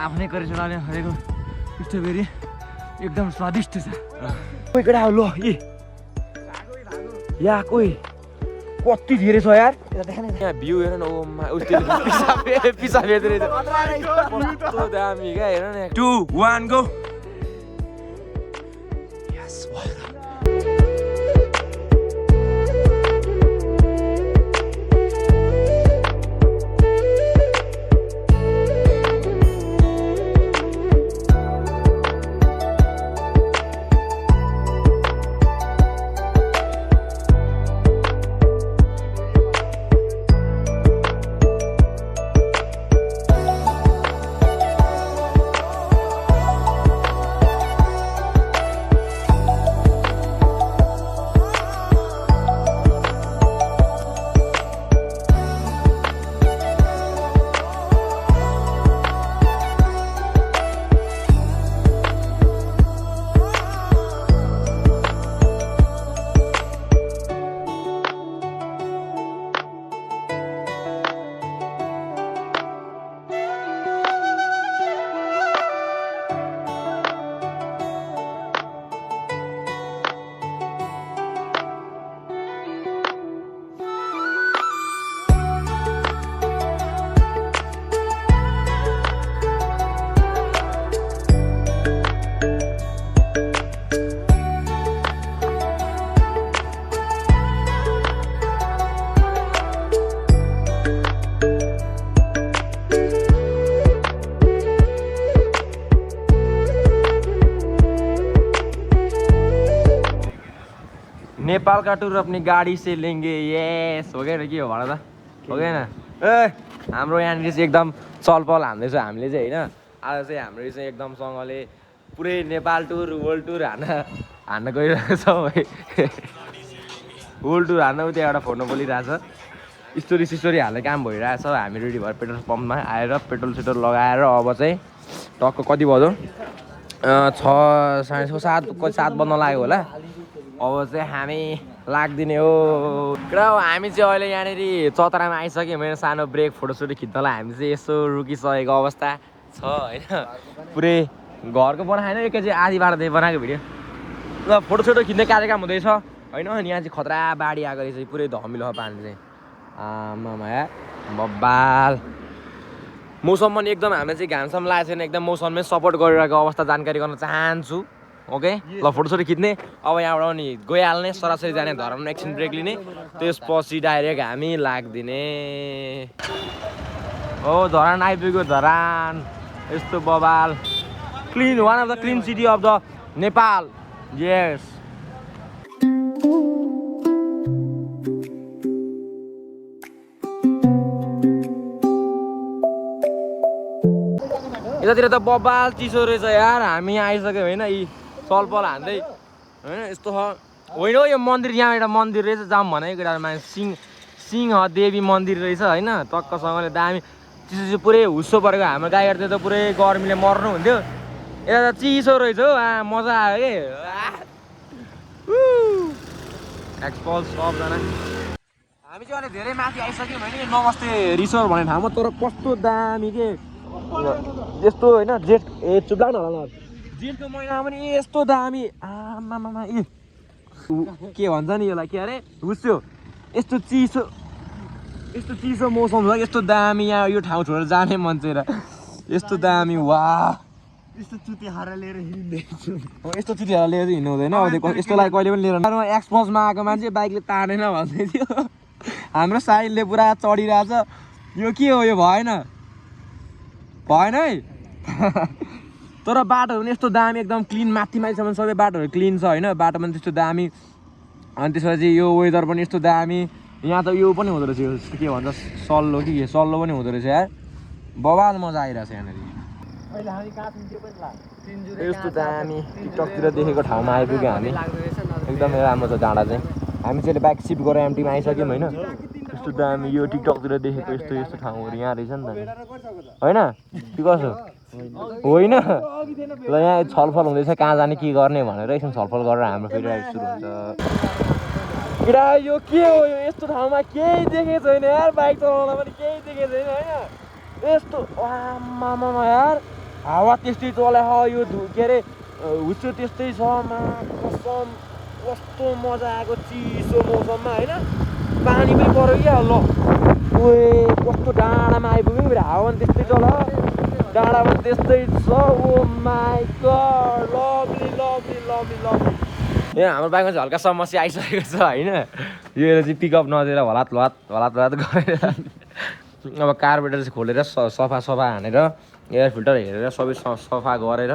आफ्नै करेसोलाले हरेको स्ट्रबेरी एकदम स्वादिष्ट छ कोही केटा हो ल या कोही कति धेरै छ यार यहाँ भ्यू हेर न पिसा बेच्दै रहेछ कस्तो दामी क्या हेर न 2 1 गो यस नेपाल का टूर अपनी गाड़ी से लेंगे यस हो गएन के हो भन त हो गएन ए हाम्रो यहाँनिर चाहिँ एकदम चलपल हान्दैछ हामीले चाहिँ होइन आज चाहिँ हाम्रो चाहिँ एकदमसँगले पुरै नेपाल टुर वर्ल्ड टुर हान्न गइरहेको छौँ है वर्ल्ड टुर हान्न त्यहाँ एउटा फोटो बोलिरहेछ स्टोरी सिस्टोरी हाल्ने काम भइरहेछ हामी रेडी भएर पेट्रोल पम्पमा आएर पेट्रोल सेट्रोल लगाएर अब चाहिँ टक्क कति बज्यो 6 साढे 6 7 बज्न लाग्यो होला अब चाहिँ हामी लाग्दिने हो हामी चाहिँ अहिले यहाँनिर चतरामा आइसक्यौँ मेरो सानो ब्रेक फोटोसोटो खिच्नलाई हामी चाहिँ यसो रुकिसकेको अवस्था छ होइन पुरै घरको बनाएन एकैचोटि आधी बाटो बनाएको भिडियो ल फोटोसोटो खिच्ने कार्यक्रम हुँदैछ होइन अनि यहाँ चाहिँ खतरा बाढी आएको रहेछ पुरै धमिलो छ पानी चाहिँ आमामा बब्बाल मौसम पनि एकदम हामीले चाहिँ घामसम लागेको छैन एकदम मौसममै सपोर्ट गरिरहेको अवस्था जानकारी गर्न चाहन्छु ओके ल फोटोसोटो खिच्ने अब यहाँबाट नि गइहाल्ने सरासरी जाने धरानमा एकछिन ब्रेक लिने त्यसपछि डाइरेक्ट हामी लाग्दिने ओ धरान आइपुग्यो धरान यस्तो बबाल clean one of the clean city of the Nepal यस यतातिर त बबाल चिसो रहेछ यार हामी यहाँ आइसक्यौँ होइन यी चलपल हान्दै होइन यस्तो छ होइन यो मन्दिर यहाँ एउटा मन्दिर रहेछ जाऊँ भनेको केटामा सिंह देवी मन्दिर रहेछ होइन टक्कसँगले दामी चिसो चिसो पुरै हुस्सो परेको हाम्रो गाईहरू त पुरै गर्मीले मर्नु हुन्थ्यो यता त चिसो रहेछ हौ मजा आयो कि एक्सपल्स सबजना हामी चाहिँ अहिले धेरै माथि आइसक्यौँ भने नमस्ते रिसोर्ट भन्ने ठाउँमा तर कस्तो दामी के यस्तो होइन जेठ चुप्ला न होला जेठको महिनामा पनि यस्तो दामी आमामा के भन्छ नि यसलाई के अरे हुस्यो यस्तो चिसो मौसम छ यस्तो दामी यहाँ यो ठाउँ छोडेर जाने मन चाहिँ यस्तो दामी वाह यस्तो चुती हारा लिएर हिँड्दैछु यस्तो चुती हारा लिएर हिँड्नु हुँदैन अब यस्तोलाई कहिले पनि लिएर एक्सपोजमा आएको मान्छे बाइकले तानेन भन्दै थियो हाम्रो साइडले पुरा चढिरहेछ यो के हो यो भएन है तर बाटोहरू पनि यस्तो दामी एकदम क्लिन माथिसम्म सबै बाटोहरू क्लिन छ होइन बाटो पनि त्यस्तो दामी अनि त्यसपछि यो वेदर पनि यस्तो दामी यहाँ त यो पनि हुँदो रहेछ के भन्छ सल्लो कि के सल्लो पनि हुँदो रहेछ यार बवाल मजा आइरहेछ यहाँनिर यस्तो दामी टिकटकतिर देखेको ठाउँमा आइपुग्यो हामी एकदमै राम्रो छ डाँडा चाहिँ हामी चाहिँ बाइक सिफ्ट गरेर एमटीमा आइसक्यौँ होइन यस्तो दामी यो टिकटकतिर देखेको यस्तो ठाउँहरू यहाँ रहेछ नि त होइन के कसो होइन ल यहाँ छलफल हुँदैछ कहाँ जाने के गर्ने भनेर एकछिन छलफल गरेर हाम्रो फेरि राइड सुरु हुन्छ केटा यो के हो यो यस्तो ठाउँमा केही देखेको छैन यार बाइक चलाउँदा पनि केही देखेको छैन होइन यस्तो आमामा यार हावा त्यस्तै चलायो यो के अरे हुस्सो त्यस्तै छ कसम कस्तो मजा आएको चिसो मौसममा होइन पानी पनि पऱ्यो क्या ल ओए कस्तो डाँडामा आइपुग्यो नि फेरि हावा पनि त्यस्तै चल डाँडामा त्यस्तै छ oh my god lovely lovely lovely lovely ए हाम्रो बाइकमा चाहिँ हल्का समस्या आइसकेको छ होइन यो चाहिँ पिकअप नदिएर हलात गरेर अब कार्बोरेटर चाहिँ खोलेर सफा हानेर एयर फिल्टर हेरेर सबै सफा गरेर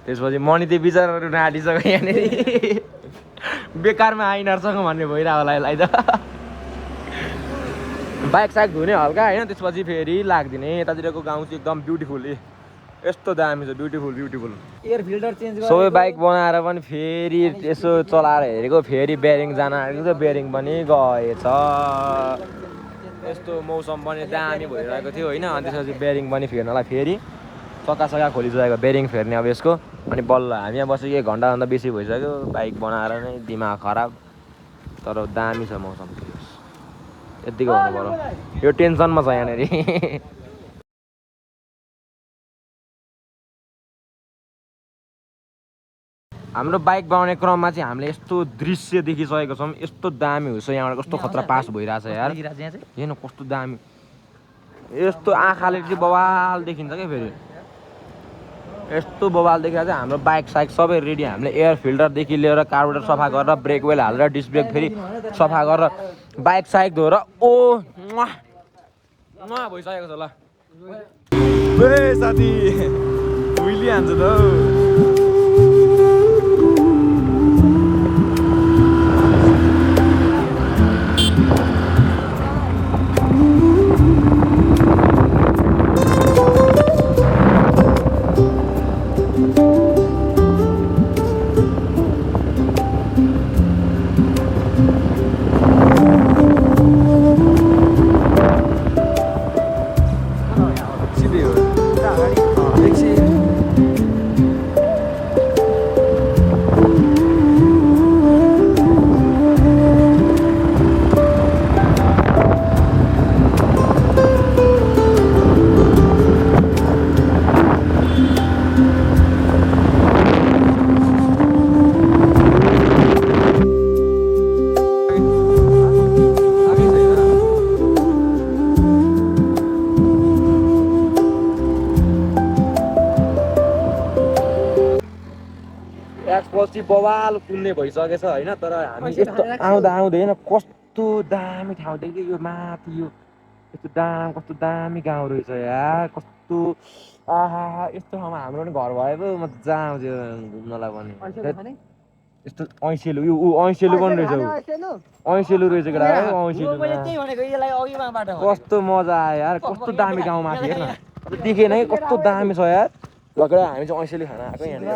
त्यसपछि मनी त्यो बिचराहरू आँटिसक्यो यहाँनिर बेकारमा आइनर्सँग भन्ने भइरहेको होला यसलाई त बाइक साइक धुने हल्का होइन त्यसपछि फेरि लाग्दिने यतातिरको गाउँ चाहिँ एकदम ब्युटिफुल यस्तो दामी छ ब्युटिफुल एयर फिल्टर चेन्ज सबै बाइक बनाएर पनि फेरि यसो चलाएर हेरेको फेरि बेरिङ जान आँटेको बेरिङ पनि गएछ यस्तो मौसम पनि दामी भइरहेको थियो होइन अनि त्यसपछि बेरिङ पनि फेर्नलाई फेरि सका खोलिसकेको बेरिङ फेर्ने अब यसको अनि बल्ल हामी यहाँ बसेको 1 घन्टाभन्दा बेसी भइसक्यो बाइक बनाएर नै दिमाग खराब तर दामी छ मौसम यतिको हुनु पर्यो यो टेन्सनमा छ यहाँनिर हाम्रो बाइक बनाउने क्रममा चाहिँ हामीले यस्तो दृश्य देखिसकेको छौँ यस्तो दामी हुन्छ यहाँबाट कस्तो खतरा पास भइरहेछ यार हेर्न कस्तो दामी यस्तो आँखाले चाहिँ बवाल देखिन्छ क्या फेरि यस्तो बवाल देखिरहेको चाहिँ हाम्रो बाइक साइक सबै रेडी हामीले एयर फिल्टरदेखि लिएर कार्बोरेटर सफा गरेर ब्रेक वेल हालेर डिस्क ब्रेक फेरि सफा गरेर बाइक साइक धोएर भइसकेको छ ल साथी हान्छ त पछि बवाल कुद्ने भइसकेछ होइन तर हामी यस्तो आउँदा होइन कस्तो दामी ठाउँ देख्यो यो माथि यो यस्तो कस्तो दामी गाउँ रहेछ यार कस्तो आहा यस्तो ठाउँमा हाम्रो पनि घर भए पो मजा आउँथ्यो घुम्नलाई पनि यस्तो ऐसेलु यो ऐसेलु पनि रहेछ ऐसेलु रहेछ केटा कस्तो मजा आयो यार कस्तो दामी गाउँ माथि हेर्न देखेन है कस्तो दामी छ यार लगेर हामी चाहिँ ऐसेलु खान आएको यहाँनिर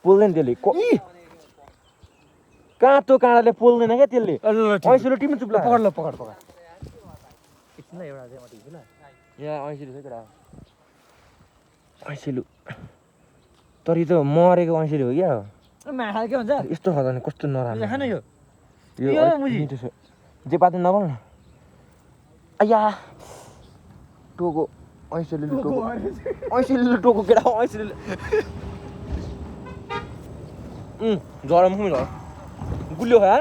पोल्दैन त्यसले काँटो काँडाले पोल्दैन क्या त्यसले ऐसेलु टिप्नु चुप्ला पकड यहाँ ऐसेलु छ केटा ऐसेलु तर यो त मरेको ऐसेलु हो क्या यस्तो खाँदा नि कस्तो नराम्रो जे पाते नबल न आया टोको ऐसेलु टोको केटा ऐसेलु झर मुख झर गुलियो खा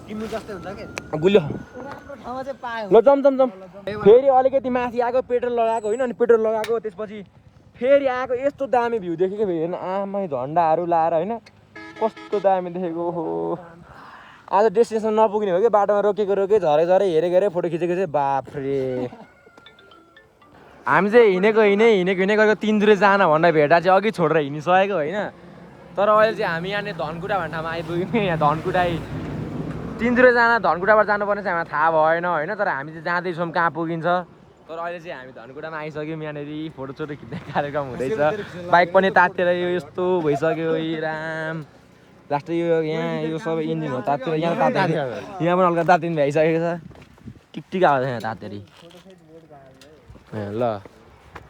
तिम्रो जस्तै हुन्छ के गुलियो ठाउँमा चाहिँ पायो ल जम फेरि अलिकति माथि आएको पेट्रोल लगाएको होइन अनि पेट्रोल लगाएको त्यसपछि फेरि आएको यस्तो दामी भ्यू देखेको फेरि हेर्न आमै झन्डाहरू लाएर होइन कस्तो दामी देखेको हो आज डेस्टिनेसन नपुग्ने हो कि बाटोमा रोके झरे हेरेको फोटो खिचेको चाहिँ बाफ्रे हामी चाहिँ हिँडेको तिनजुरे जान भनेर भेटा चाहिँ अघि छोडेर हिँडिसकेको होइन तर अहिले चाहिँ हामी यहाँनिर धनकुटा भन्ने ठाउँमा आइपुग्यौँ यहाँ धनकुटा तिनजुरे जान धनकुटाबाट जानुपर्ने चाहिँ हामीलाई थाहा भएन होइन तर हामी चाहिँ जाँदैछौँ कहाँ पुगिन्छ तर अहिले चाहिँ हामी धनकुटामा आइसक्यौँ यहाँनिर फोटोसोटो खिच्ने कार्यक्रम हुँदैछ बाइक पनि तातेर यो यस्तो भइसक्यो राम लास्ट यो यहाँ यो सबै इन्जिन हो तातेर यहाँ तातेर यहाँ पनि हल्का तातिन भइसकेको छ टिकटिक आउँछ यहाँ तातेरी ल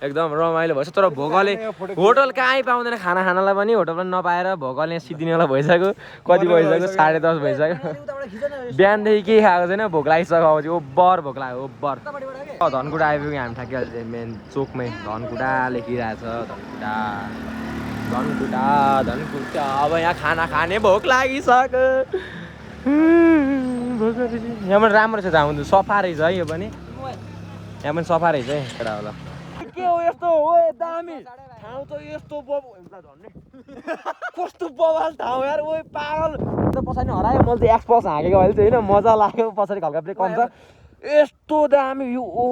एकदम रमाइलो भएछ तर भोकले होटल कहीँ पाउँदैन खाना खानालाई पनि होटल पनि नपाएर भोकले सिद्धिनेवाला भइसक्यो कति भइसक्यो 10:30 भइसक्यो बिहानदेखि केही खाएको छैन भोक लागिसक्यो अब चाहिँ ओभर भोक लाग्यो ओभर धनकुटा आइपुग्यो हामी ठ्याक्किहाल्छ मेन चोकमै धनकुटा लेखिरहेछ धनकुटा धनकुटा धनकुटा अब यहाँ खाना खाने भोक लागिसक्यो यहाँ पनि राम्रो छ त सफा रहेछ है यो पनि यहाँ पनि सफा रहेछ है केटा होला के हो यस्तो हो दामी ठाउँ त यस्तो कस्तो बवाल ठाउँ यार ओ पागल त पछाडि हरायो मैले त एक्सपल्स हाँकेको अहिले चाहिँ होइन मजा लाग्यो पछाडि हल्का ब्रेक कम छ यस्तो दामी यो ओ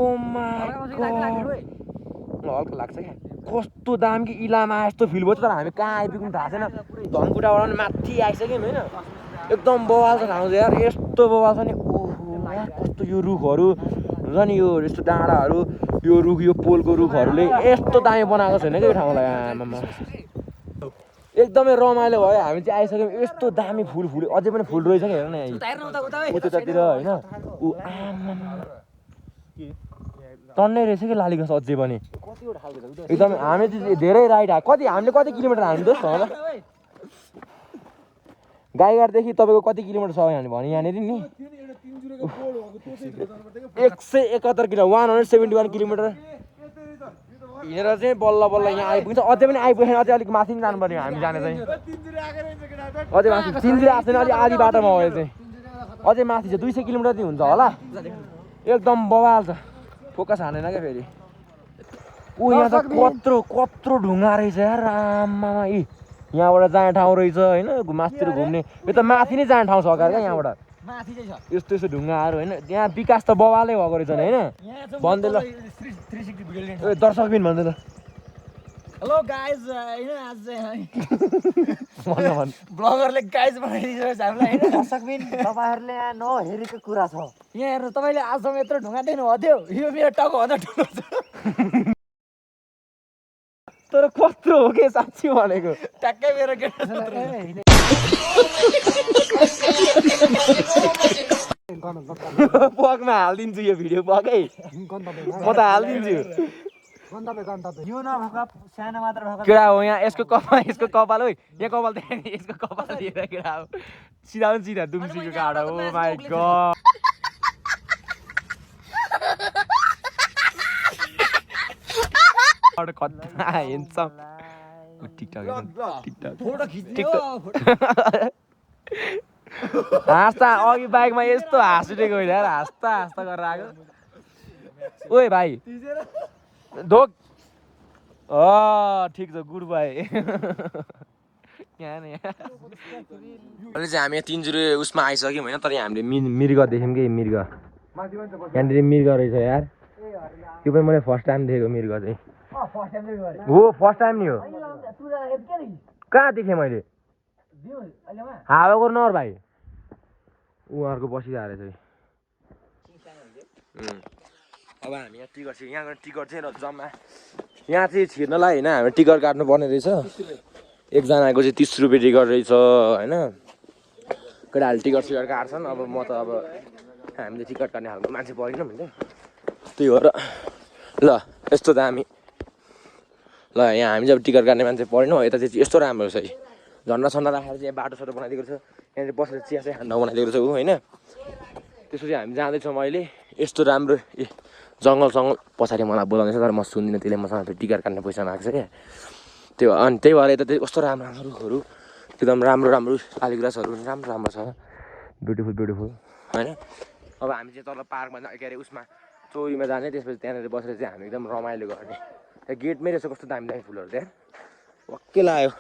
हल्का लाग्छ क्या कस्तो दामी कि इलामा यस्तो फिल भयो तर हामी कहाँ आइपुग्नु थाहा छैन धनकुटाबाट पनि माथि आइसक्यौँ होइन एकदम बवाल छ ठाउँ चाहिँ यार यस्तो बवाल छ नि ओहो यार कस्तो यो रुखहरू हुन्छ नि यो यस्तो डाँडाहरू यो रुख यो पोलको रुखहरूले यस्तो दामी बनाएको छैन क्या यो ठाउँलाई आमामा एकदमै रमाइलो भयो हामी चाहिँ आइसक्यौँ यस्तो दामी फुल फुल्यो अझै पनि फुल रहेछ क्या हेर न उतातिर होइन ऊ आमामा टन्नै रहेछ कि लालीगुँरास अझै पनि एकदम हामी चाहिँ धेरै राइड कति हामीले कति किलोमिटर हामी दोस्त होला गाईघाटदेखि तपाईँको कति किलोमिटर छ भने यहाँनिर नि 171 किलो 171 किलोमिटर हिँडेर चाहिँ बल्ल बल्ल यहाँ आइपुग्छ अझै पनि आइपुगेन अझै अलिक माथि पनि जानुपर्ने हामी जाने चाहिँ अझै माथि 3 आएको छैन अझै आधी बाटोमा हो यो चाहिँ अझै माथि छ 200 किलोमिटर चाहिँ हुन्छ होला एकदम बवाल छ फोकस हानेन क्या फेरि ऊ यहाँ त कत्रो ढुङ्गा रहेछ यार आमामा यी यहाँबाट जाने ठाउँ रहेछ होइन माथितिर घुम्ने यो त माथि नै जाने ठाउँ छ अगाडि क्या यहाँबाट यस्तो यस्तो ढुङ्गाहरू होइन यहाँ विकास त बवालै भएको रहेछ नि होइन भन्दै ल दर्शक बिन भन्दै ल हेलो गाइज हैन आज चाहिँ ब्लगरले गाइज बनाइदिन्छ हामीलाई हैन दर्शक बिन तपाईहरुले यहाँ नहेरेको कुरा छ यहाँ हेर्नु तपाईले आजसम्म यत्रो ढुङ्गा देख्नु भयो यो मेरो टाउको भन्दा ठुलो छ तर कत्रो हो के साँच्ची भनेको ट्याक्कै मेरो केटा पकमा हालिदिन्छु यो भिडियो पकै म त हालिदिन्छु यो नभएको सानो मात्र भएको केटा हो यहाँ यसको कपाल हो यहाँ कपाल देख्ने यसको कपाल दिएर केटा हो सिधा दुम्सीको काँडा हो माइ गड हाँस्दा अघि बाइकमा यस्तो हाँस उठेको होइन यार हाँस्दा गरेर आएको ओए भाइ ढोक ठिक छ गुड बाई अहिले चाहिँ हामी 3 जुरे उसमा आइसक्यौँ होइन तर यहाँ हामीले मृग देख्यौँ कि मृग यहाँनिर मृग रहेछ यार त्यो पनि मैले फर्स्ट टाइम देखेको मृग चाहिँ हो फर्स्ट टाइम नि हो कहाँ देखेँ मैले हावाको नर भाइ उहाँहरूको बसिरहेको रहेछ अब हामी यहाँ टिकट छ यहाँको टिकट चाहिँ र जम्मा यहाँ चाहिँ छिर्नलाई होइन हामी टिकट काट्नु पर्ने रहेछ एकजनाको चाहिँ 30 रुपियाँ टिकट रहेछ होइन केटाहरूले टिकट काट्छन् अब म त अब हामीले टिकट काट्ने खालको मान्छे परेन भने त्यही हो र ल यस्तो दामी ल यहाँ हामी जब टिकट काट्ने मान्छे परेन यता चाहिँ यस्तो राम्रो छ है झन्डा सन्डा राखेर चाहिँ बाटो साटो बनाइदिएको छ यहाँनिर बसेर चिया चाहिँ खाना बनाइदिएको छ ऊ होइन त्यसपछि हामी जाँदैछौँ अहिले यस्तो राम्रो जङ्गल पछाडि मलाई बोलाउँदैछ तर म सुन्दिनँ त्यसले मसँग फेरि टिकट काट्ने पैसा माग्छ क्या त्यो अनि त्यही भएर यता चाहिँ कस्तो राम्रो रुखहरू एकदम राम्रो लालीगुँरासहरू राम्रो छ ब्युटिफुल होइन अब हामी चाहिँ तल पार्कमा के अरे उसमा चौरीमा जाने त्यसपछि त्यहाँनिर बसेर चाहिँ हामी एकदम रमाइलो गर्ने त्यहाँ गेटमै रहेछ कस्तो दामी फुलहरू त्यहाँ वक्कै लाग्यो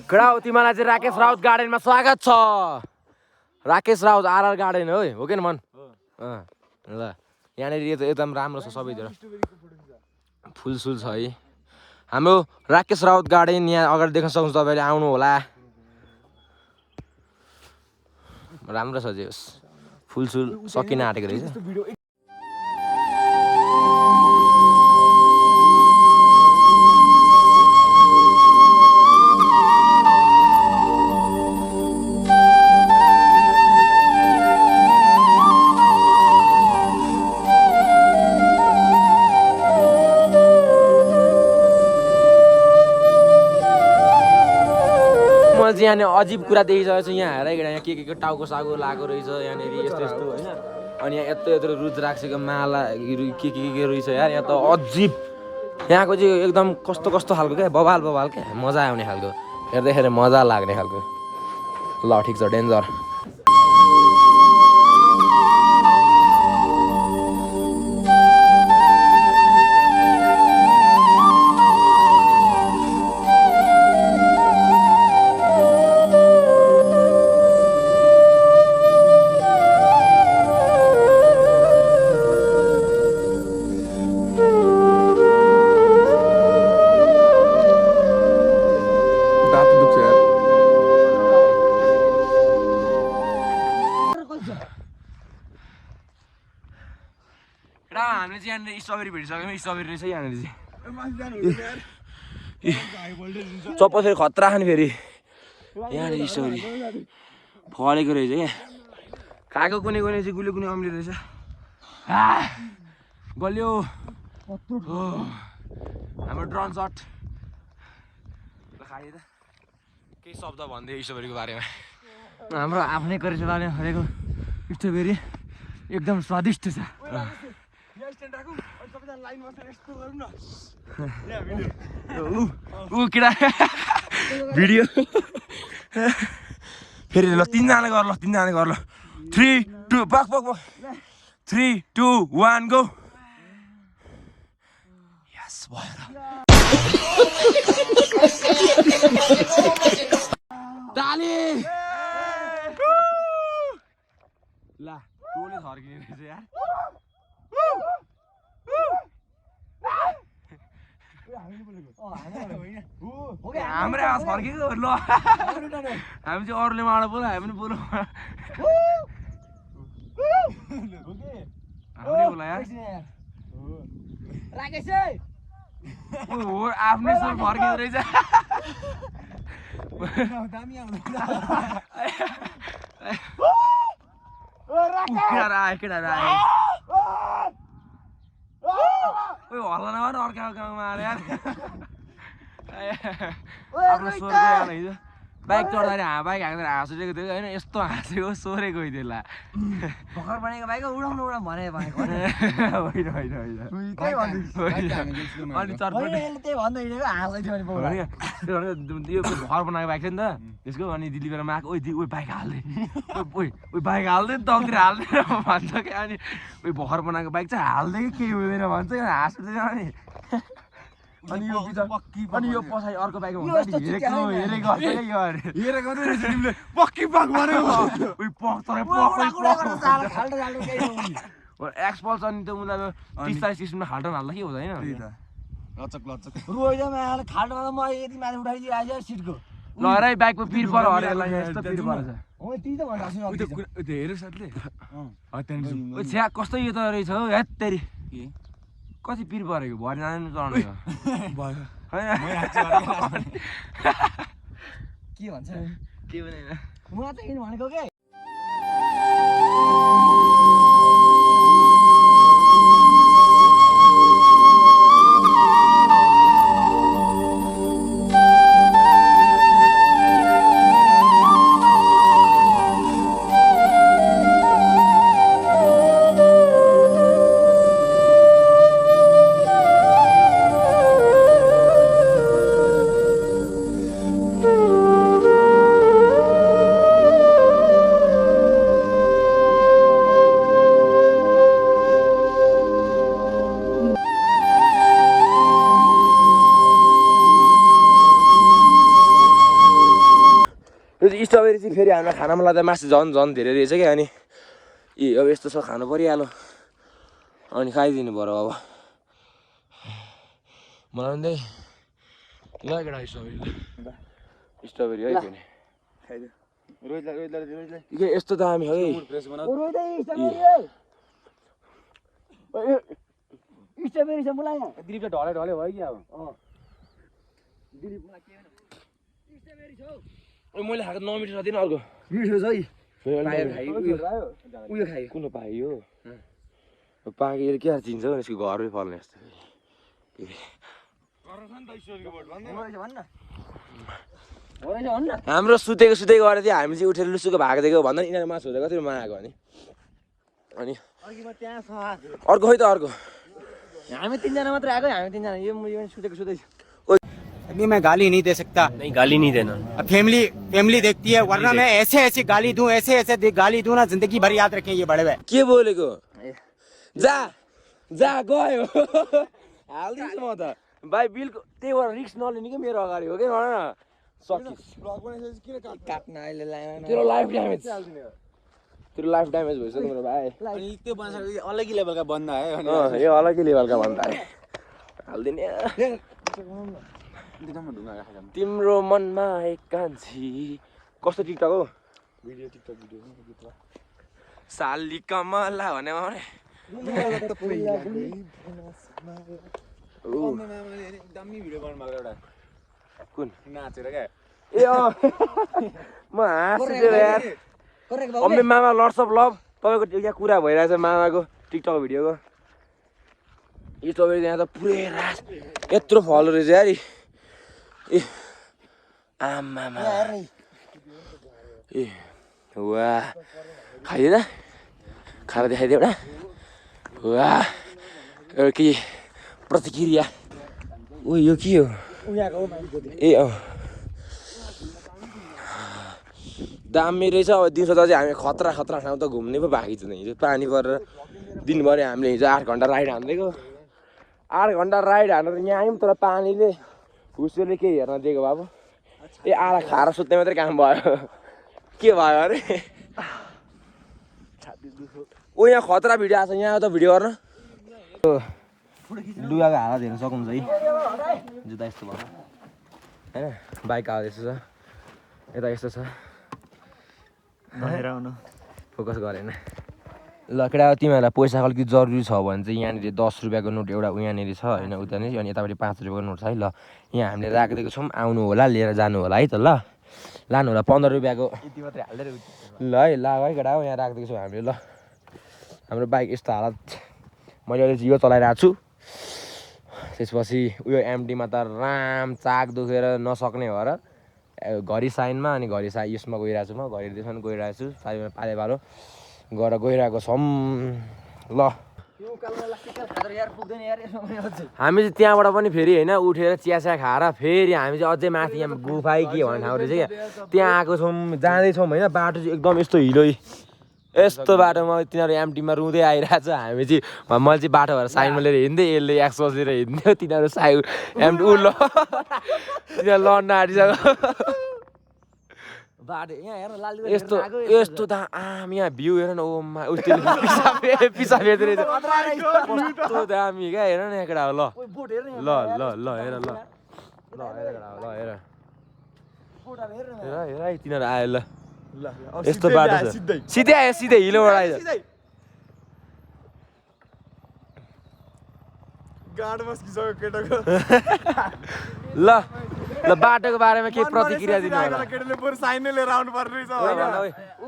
केटा हो तिमीलाई चाहिँ राकेश राउत गार्डनमा स्वागत छ राकेश राउत आरआर गार्डन हो कि मन ल यहाँनिर एकदम राम्रो छ सबैतिर फुलसुल छ है हाम्रो राकेश राउत गार्डन यहाँ अगाडि देख्न सक्नुहुन्छ तपाईँले आउनु होला राम्रो छ जे फुलसुल सकिन आँटेको रहेछ मैले चाहिँ यहाँनिर अजिब कुरा देखिसकेको छु यहाँ हेर यहाँ के टाउको सागो लगाएको रहेछ यहाँनिर यस्तो यस्तो होइन अनि यहाँ यत्रो यत्रो रुद्राक्षको माला के रहेछ यार यहाँ त अजिब यहाँको चाहिँ एकदम कस्तो कस्तो खालको क्या बवाल क्या मजा आउने खालको हेर्दाखेरि मजा लाग्ने खालको ल ठिक छ डेन्जर हामीले चाहिँ यहाँनिर स्ट्रबेरी भेटिसक्यौँ स्ट्रबेरी रहेछ यहाँनिर चाहिँ चप्पल फेरि खतरा खाने फेरि यहाँनिर स्ट्रबेरी फलेको रहेछ क्या खाएको कुनै चाहिँ गुलियो कुनै अम्ली रहेछ गल्यो हाम्रो ड्रोन सट खायो त केही शब्द भन्दै स्ट्रबेरीको बारेमा हाम्रो आफ्नै करेसोले फलेको स्ट्रबेरी एकदम स्वादिष्ट छ केटा भिडियो फेरि ल तिनजना गर ल 3 2 बक 3 2 1 गो यस भएर डाली ला टोले झर्किने रहेछ यार हाम्रो आवाज फर्केको ल हामी चाहिँ अरूले माडा बोल हामी पनि बोलौँ आफ्नै बोला यार हो आफ्नै स्वर फर्किँदो रहेछ केटाहरू आयो हल्ला नगर अर्का गाउँमा आएर यार आफ्नो स्वर गयो हिजो बाइक चढ्दाखेरि बाइक हाँक्दाखेरि हाँसेको थियो होइन यस्तो हाँसेको सोरेको त्यसलाई भर्खर बनेको बाइक उडाउनु भने अनि चटपटी त्यही भन्दै हिँडेको हाँसै थियो यो भर बनाएको बाइक थियो नि त त्यसको अनि दिल्लीबाट आएको ओइ बाइक हाल्दै ओइ बाइक हाल्दै दौतिर हाल्दै भन्छ क्या अनि ओइ भर्खर बनाएको बाइक चाहिँ हाल्दै केही हुँदैन भन्छ हाँस्दै अनि अनि यो पछाडि अर्को बाइक हेरेको पक्की पक भन्यो एक्सपल्स अनि त उनीहरू 30-40 किसिममा खाल्टो हाल्दा के हुँदैन खाल्टोमा म यति माथि उठाइदियो आइज सिटको ल है बाइकको पिर पर हरेलाई यस्तो पिर पर्छ हेर साथले छ्या कस्तो यो त रहेछ हौ हेत तेरी कति पिर परेको भरि जानु चढ्नु के भन्छ के भनेन म त किन भनेको के स्ट्रबेरी चाहिँ फेरि हामीलाई खानामा लाग्दा मासु झन् धेरै रहेछ क्या अनि अब यस्तो छ खानु परिहाल्यो अनि खाइदिनु पर्यो अब मलाई पनि ल केटा स्ट्रबेरी है के यस्तो दामी है स्ट्रबेरी छ मलाई दिलीप ढले भयो कि अब मैले खाएको 9 मिटर दिनु अर्को मिठो छ है उयो खायो कुन पायो पाकेर के चिन्छ यसको घरमै फल्ने जस्तो हाम्रो सुतेको गरेको थियो हामी चाहिँ उठेर लुसुको भाग दिएको भन्दा यिनीहरू मासु हुँदै कति मागेको अनि अर्को खै त अर्को हामी तीनजना मात्र आएको हामी तीनजना यो सुतेको सुतेछ अभी मैं गाली नहीं दे सकता नहीं गाली नहीं देना फैमिली देखती है वरना मैं ऐसे गाली दूं ऐसे गाली दूं ना जिंदगी भर याद रखें ये बड़े भाई के बोलेको जा गयो हाल्दिन्छु म त भाइ बिलको त्यही भएर रिक्स नलिने कि मेरो अगाडि हो कि भन न सकिस काट्न अहिले तेरो लाइफ ड्यामेज भइसक्यो मेरो भाइ त्यो बनाउँछ अलगै लेभलका बन्दा है यो अलग्गै लेभलका भन्दा हाल्दिने तिम्रो मनमा एक कान्छी कस्तो टिकटक हो भिडियो साली कमला भनेमा भने दामी भिडियो बनाउनु भएको एउटा कुन नाचेर क्या ए म हाँस्छु यार अम्मे मामा लट्स अफ लभ तपाईँको यहाँ कुरा भइरहेछ मामाको टिकटक भिडियोको यो तपाईँको यहाँ त पुरै रास यत्रो फलो रहेछ यार ए आमामा ए वाह खाइदिएन खाएर देखाइदियो एउटा वाह के प्रतिक्रिया ओ यो के हो ए दामी रहेछ अब दिउँसो त चाहिँ हामी खतरा ठाउँ त घुम्ने पो बाँकी छ हिजो पानी परेर दिनभरि हामीले हिजो 8 घन्टा राइड हान्दिएको 8 घन्टा राइड हानेर यहाँ आयौँ तर पानीले हुस्योले केही हेर्न दिएको बाबु ए आँडा खाएर सुत्ने मात्रै काम भयो के भयो अरे ओ यहाँ खतरा भिडियो आएको छ यहाँ त भिडियो गर्न लुगाको हालत हेर्न सक्नुहुन्छ है जुत्ता यस्तो भयो होइन बाइक आएको यस्तो छ यता यस्तो छ फोकस गरेन ल केटा तिमीहरूलाई पैसा अलिकति जरुरी छ भने चाहिँ यहाँनिर 10 रुपियाँको नोट एउटा यहाँनिर छ होइन उतानिर अनि यतापट्टि 5 रुपियाँको नोट छ है ल यहाँ हामीले राखिदिएको छौँ आउनु होला लिएर जानु होला है त ल लानु होला 15 रुपियाँको यति मात्रै हाल्दै ल है केटा हो यहाँ राखिदिएको छौँ हामीले ल हाम्रो बाइक यस्तो हालत मैले अहिले चाहिँ यो चलाइरहेको छु त्यसपछि उयो एमडीमा त राम चाक दुखेर नसक्ने भएर घरि साइनमा अनि घरि यसमा गइरहेको छु म घरि त्यसमा गइरहेको छु साइडमा पाले पालो गएर गइरहेको छौँ ल हामी चाहिँ त्यहाँबाट पनि फेरि होइन उठेर चिया खाएर फेरि हामी चाहिँ अझै माथि यहाँ गुफाइ के भन्ने ठाउँ रहेछ क्या त्यहाँ आएको छौँ जाँदैछौँ होइन बाटो चाहिँ एकदम यस्तो हिलो यस्तो बाटोमा तिनीहरू एमटीमा रुँदै आइरहेछ हामी चाहिँ मैले चाहिँ बाटो भएर साइनमा लिएर हिँड्दै यसले एक्सपोज लिएर हिँड्थ्यो तिनीहरू साइ एमटी उल्लो तिनीहरू लड्न आँटिसक्यो यस्तो त आम यहाँ भ्यू हेर न ओमा उसले पिसा फेर्दै रहेछ कस्तो दामी क्या हेर न यहाँ केटा हो ल हेर है तिनीहरू आयो ल यस्तो बाटो छ सिधै आयो सिधै हिलोबाट आयो ल बाटोको बारेमा के प्रतिक्रिया दिनु होला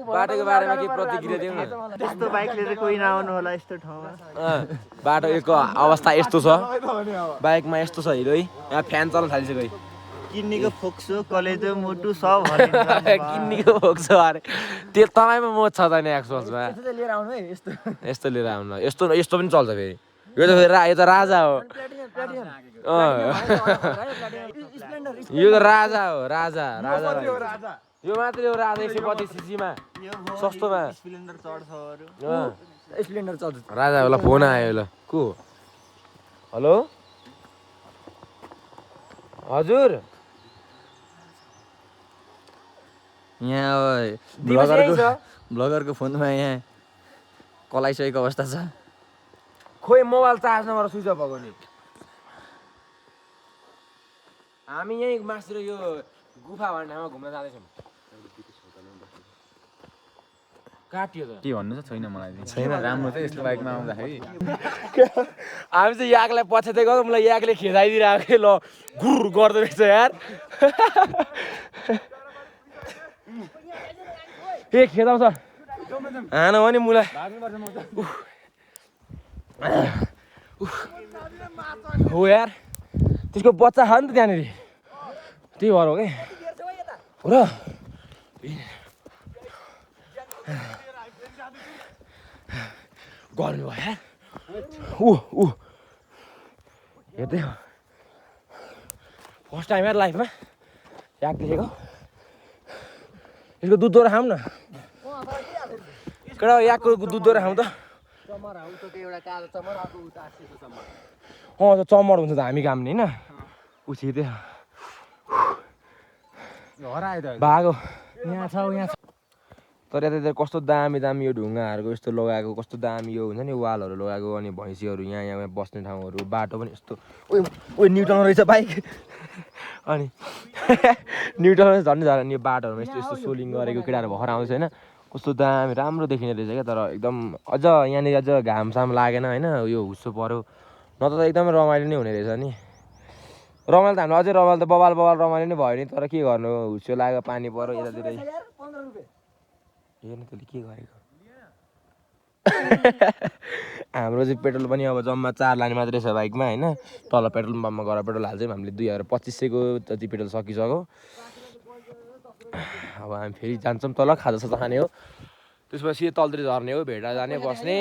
बाटोको बारेमा के प्रतिक्रिया दिनु त्यस्तो बाइक लिएर कोही नआउनु होला यस्तो ठाउँमा बाटोको अवस्था यस्तो छ बाइकमा यस्तो छ हिलो है यहाँ फ्यान चल्न थालिसक्यो किन्नीको फोक्सो कलेजो मुटु सब किन्नीको फोक्सो अरे त्यो तपाईँमा मोज छ त नि एक्सपोजमा लिएर आउनु है यस्तो लिएर आउनु यस्तो पनि चल्छ फेरि यो त फेरि यो त राजा हो यो त राजा हो राजा यो मात्रै हो राजा 125 सीसीमा सस्तोमा स्प्लेन्डर चल्छ राजा होला फोन आयो ल को हेलो हजुर यहाँ ब्लगरको फोनमा यहाँ कलाइसकेको अवस्था छ खोइ मोबाइल चार्ज नभएर स्विच अफ भएको नि हामी यहीँ मासतिर यो गुफा भन्ने ठाउँमा घुम्न जाँदैछौँ काटियो त के भन्नु छ छैन मलाई छैन राम्रो छ यस्तो बाइकमा आउँदाखेरि हामी चाहिँ याकलाई पछ्याउँदै गयो मलाई याकले खेदाइदिरहेको के ल गुर गर्दो रहेछ यार ए खेदाउँछ हान हो नि मुलाई हो यार त्यसको बच्चा छ नि त त्यहाँनिर त्यही भएर हो कि हो र गर्नु भयो ऊ हेर्दै फर्स्ट टाइम यार लाइफमा याक देखेको यसको दुध दोहोरो खाऊँ न केटा याकको दुध दोहोरो खाउँ त त्यो चमर हुन्छ त हामी काम्ने होइन उछि त्यो भागो यहाँ छ यहाँ छ तर यता कस्तो दामी दामी यो ढुङ्गाहरूको यस्तो लगाएको कस्तो दामी यो हुन्छ नि वालहरू लगाएको अनि भैँसीहरू यहाँ बस्ने ठाउँहरू बाटो पनि यस्तो ओ न्युटन रहेछ बाइक अनि न्युटन झन् झन् यो बाटोहरूमा यस्तो यस्तो सोलिङ गरेको केटाहरू भर्खर आउँछ होइन कस्तो दामी राम्रो देखिने रहेछ क्या तर एकदम अझ यहाँनिर अझ घामसाम लागेन होइन यो हुस्सो पऱ्यो नत्र त एकदमै रमाइलो नै हुने रहेछ नि रमाइलो त हामीलाई अझै रमाइलो त बबाल रमाइलो नै भयो नि तर के गर्नु हुस्सो लाग्यो पानी पऱ्यो यतातिर हेर्नु त्यसले के गरेको हाम्रो चाहिँ पेट्रोल पनि अब जम्मा 4 लाने मात्रै छ बाइकमा होइन तल पेट्रोल पम्पमा गएर पेट्रोल हाल्छौँ हामीले 2200को जति पेट्रोल सकिसक्यो अब हामी फेरि जान्छौँ तल खाजासाजा खाने हो त्यसपछि तलतिर झर्ने हो भेटा जाने बस्ने